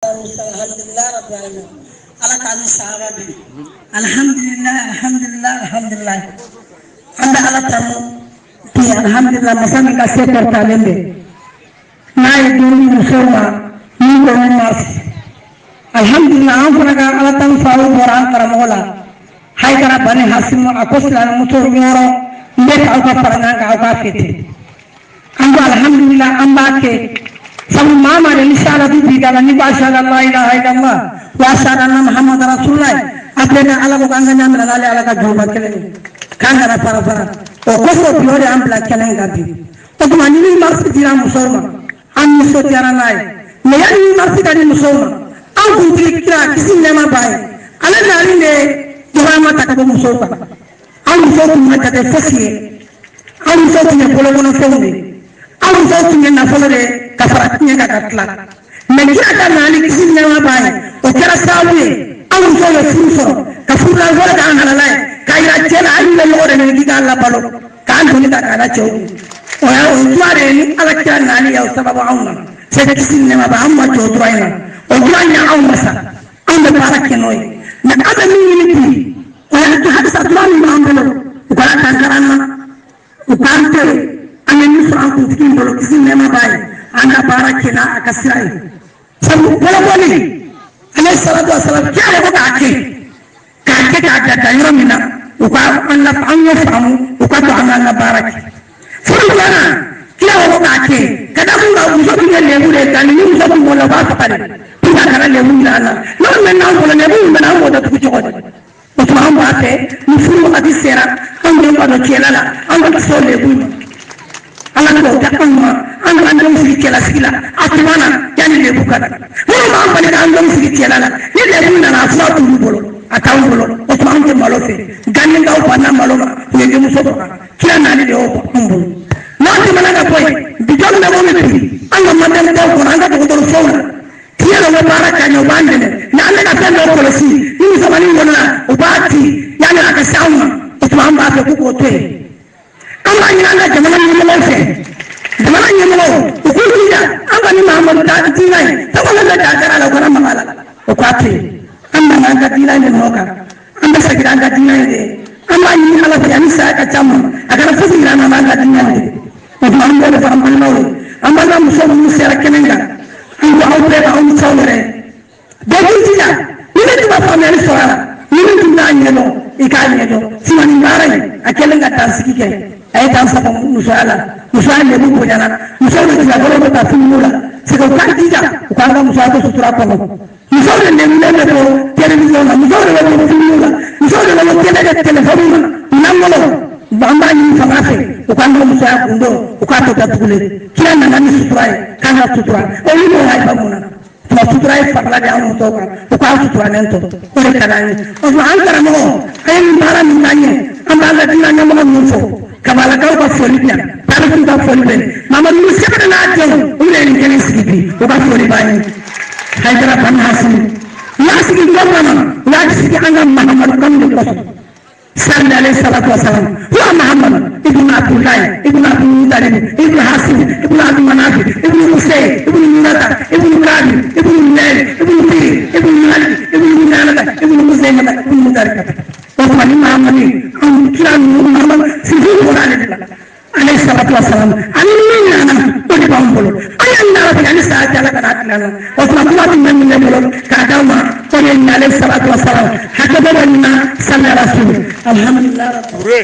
Alhamdulillah rabbil alamin. Ala k'an ni sahaba bi. Alhamdulillah, alhamdulillah, alhamdulillah. An bɛ Ala tanu bi, alhamdulillah, masa min ka se kɔrɔtalen bɛ n'a ye don di musow ma min ko mars. Alhamdulillah, an fana ka Ala tanu sababu bɔra an karamɔgɔ la Hayidara Bani Hasimu. A ko silamɛmuso wɔɔrɔ n bɛ k'aw ka fara ɲɔgɔn kan, aw k'a fêter. An ko alhamdulillah, an b'a kɛ sabu maa maa de ni shahadatu b'i da la, n'i ko ashhadu an la ilaha illallah wa ashhadu anna muhammadu rasulullah, a bɛɛ ka Ala ko k'an ka ɲa minɛ n'ale Ala ka jɔnba kelen ye, k'an kana fara fara. O kosɔn bi, o de y'an bila kɛnɛ in kan bi. O tuma ni mars dira musow ma, an nisɔndiyara n'a ye. Mais yanni mars ka di musow ma, an kuntigi kira, kisi ni nɛɛma b'a ye, ale nalen de dɔgɔyama ta ka bɔ musow kan. An musow tun ma jate fosi ye, an musow tun ye bolokɔnɔfɛnw de ye, an musow tun ye nafolo de ye ka fara tiɲɛ kan ka tila. Mais kira ka nali, kisi ni nɛɛma b'a ye, o kɛra sababu ye an musow ye furu sɔrɔ ka furunafolo k'an halala ye, k'a yira cɛ la hali bɛ lɔgɔ de ɲini k'i k'a labalo, k'an doni ta k'a da cɛw kun. O y'a o droit de ye ni Ala kira nali y'o sababu anw na se, kisi ni nɛɛma b'a an ma jɔ o droit in na. O droit in y'anw masa, anw bɛ baara kɛ n'o ye. Mais an bɛ min ɲini bi, o ye halisa droit min b'an bolo, u kana dankari an na, u k'an to yen. An ye min sɔrɔ an kuntigi in bolo, kisi ni nɛɛma b'a ye, an ka baara kɛ n'a a ka sira ye. Sabu bolokoli, ale salatu wa salam, kira ko k'a kɛ, k'a kɛ k'a da yɔrɔ min na, u ka an la an y'o faamu, u ka to an k'an ka baara kɛ. Furu filanan, kira ko k'a kɛ ka da mun kan? Muso tun ye lebu de ye, nka ni muso tun bolo, u b'a faga de pour que a kana lebu yira an na. N'o mɛnna an bolo, lebu min mɛnna, an b'o datugu cogo di? O tuma an b'a fɛ ni furu wagati sera, an denw ka don cɛla la, an ka sɔn lebu ma. Ala k'o di anw ma, an k'an denw sigi cɛlasigi la a tuma na yanni lebu ka na. Minnu b'an bali k'an denw sigi cɛla la, ni lebu nana, a fura t'olu bolo, a t'anw bolo. O tuma anw tɛ malo fɛ. Ganikaw banna malo ma, u ye denmuso faga. Kira nali de y'o bɔ anw bolo. N'an tɛmɛna ka bɔ yen, bi jɔn bɛ bɔ min bi, an ka maternité kɔnɔ, an ka dɔgɔtɔrɔsow la, tiɲɛ la, u bɛ baara ka ɲɛ, u b'an dɛmɛ. Mais an bɛ ka fɛn dɔw kɔlɔsi, ni musomanin wolola, u b'a ci yanni a ka se anw ma. O tuma an b'a fɛ k'u k'o to yen. An b'a ɲini an ka jamana ɲɛmɔgɔw fɛ, jamana ɲɛmɔgɔw u k'u jija an ka ni Mahamadu diinɛ ye. Fɛn o fɛn bɛ dankari a la, u kana maga a la, o k'a to yen. An nana an ka diinɛ in de nɔ kan, an bɛ segin an ka diinɛ in de ye. An b'a ɲini Ala fɛ, yanni saya ka ca ma, a kana fosi yira an na, an b'an ka diinɛ in de. O tuma an b'o de fɔ an balimaw ye, an balima muso minnu sera kɛnɛ kan, an ko aw bɛɛ k'aw ni cɛw yɛrɛ bɛɛ k'i jija. Ni ne tun ma faamuyali sɔrɔ a la, ni min tun t'a ɲɛdɔn, i k'a ɲɛdɔn. Sinon nin baara in a kɛlen ka dansigi kɛ, a ye dan saba musoya la, musoya lebu bonyana, musow de tigabolo bɛ taa finiw la. C'est que u k'an jija, u k'an ka musoya to sutura kɔnɔ. Musow de lebulen bɛ bɔ télévision na, musow de bɛ bɔ finiw la, musow de bɛ bɔ télé de téléphone na lankolon. An b'a ɲini fanga fɛ, u k'an ka musoya kundo, u k'a to datugulen. Kira nana ni sutura ye, k'an ka sutura olu b'o hayiba mun na? Tuma sutura ye farila de an musow kan, u k'an suturalen to, o de ka d'an ye. O tuma an karamɔgɔ, an ye nin baara min k'an ye, an b'an ka diinɛ ɲɛmɔgɔ ninnu fo. Kabalakaw ka foli bi yan, tarikuw ka foli bɛ Mamadu Sɛbɛn n'a denw, u de ye nin kɛnɛ sigi bi, u ka foli b'an ye. Hayidara Bani Hasimi, u y'a sigi jɔn kama? U y'a sigi an ka Mahamadu kanu de kosɔn. صلى عليه الصلاة والسلام، هو محمد ابن عبد الله ابن عبد المطلب ابن هاشم ابن عبد مناف ابن قصي ابن مرة ابن كعب ابن الليل ابن فير ابن مالك ابن منانة ابن خزيمة ابن مدركة. وهو محمد أن كلا محمد سيدي قرآن عليه الصلاة والسلام. ani min nana, o de b'an bolo. An y'an nana bi ani saya cɛ, Ala ka n'a tila na. O tuma kuma min bɛ min ne bolo k'a d'aw ma, o de ye nin alayhi salatu wasalam. Hakɛ bɛ nin na, sali rasul, alhamdulilah. Touré.